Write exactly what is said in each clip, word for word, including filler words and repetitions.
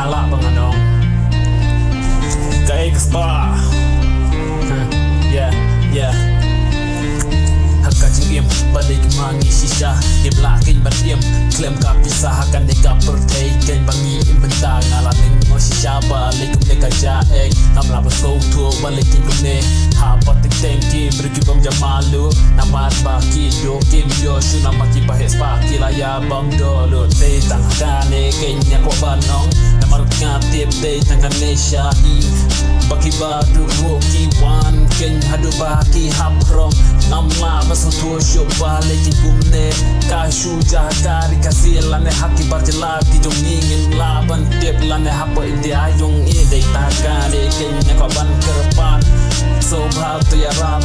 Lah ba nga nong. Ka ei ka spah. Huh. Yeah, yeah. Ha ka jingim ba leh ma ngi shisha. Ngim lah kein ban im khlem ka pisa ha kane ka pyrthei. Kein ba ngi im bynta nga la ning mo shisha ba leh kumne ka jia ei. Ngam lah ban sngewthuh ba leh kein kumne. Ha pat teng teng ki briew ki bym jam malu. Namar ba ki duh kim ïoh shuh namar ki ba heh spah ki la ïa bam doh lut. Te tang ha kane kein nga kwah ban ong. Namar nga tip te tang kane sha i ba ki ba duh ruh ki wan kein haduh ba ki hap rong. Ngam lah ban sngewthuh shuh ba leh kein kumne. Ka shu jia ha ka ri Khasi lane ha ki bar jylla ki jong ngi ngim lah ban tip lane ha pdeng India jong ngi. Dei tang ha kane kein nga kwah ban kyrpad. Sngewbha to ïarap.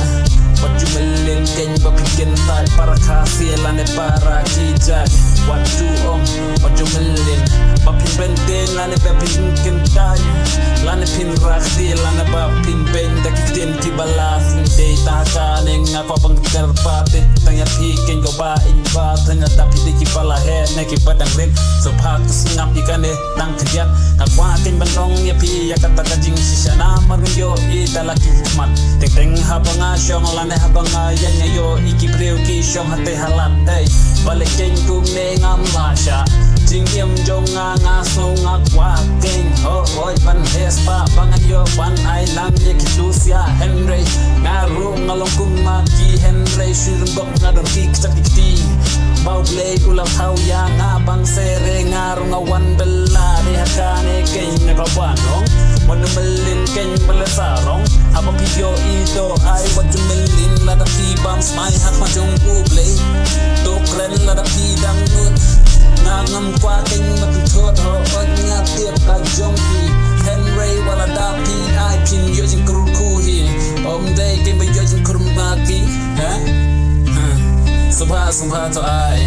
Wat ju mlien kein ba phin kyntait para Khasi lane para ki jait. Wat ju ong, wat ju mlien ba phin benteng lane ba phin kyntait. Lane phin rakhe lane ba phin beng da ki ktien ki ba la sngewdei. Tang ha kane nga kwah ban kyrpad te tang ïa phi kein ko ba ing ba tang ïa da phi dei ki ba la heh ne ki ba dang rit. Sngewbha to sngap ïa kane. Tang khyndiat nga kwah kein ban ong ïa phi ïa kata ka jingshisha namar nga ïohi da la ki khmat. Teng teng haba nga shong lane haba nga ïeng nga ïohi ki briew ki shong ha te halat ei. Ba leh kein kumne ngam lah shah. Jingim jong nga nga sngew nga kwah kein. Hooid ban heh spah ba ngan ïoh ban ai lang ïa ki tu sia hynrei nga ruh nga long kum ma ki hynrei shu rumbok nga don ki kjat ki kti. Ba U Blei u la thaw ïa nga bang seh re nga ruh nga wan bylla. Dei ha kane kein nga kwah ban ong. Wat ju mlien kein ba leh sarong. Haba phi ïohi to ai wat ju mlien lada phi bam smai ha khmat jong U Blei. To kren lada phi dang nud. Nga ngam kwah kein ba pynthut hooid nga tip ka jong phi. Hynrei wat lada phi ai phin ïoh jingkyrkhu hi. Ym dei kein ba ïoh jingkyrkhu ma ki. Ha? Ha. Sngewbha sngewbha to ai.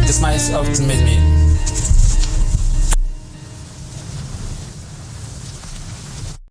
Just my optimism.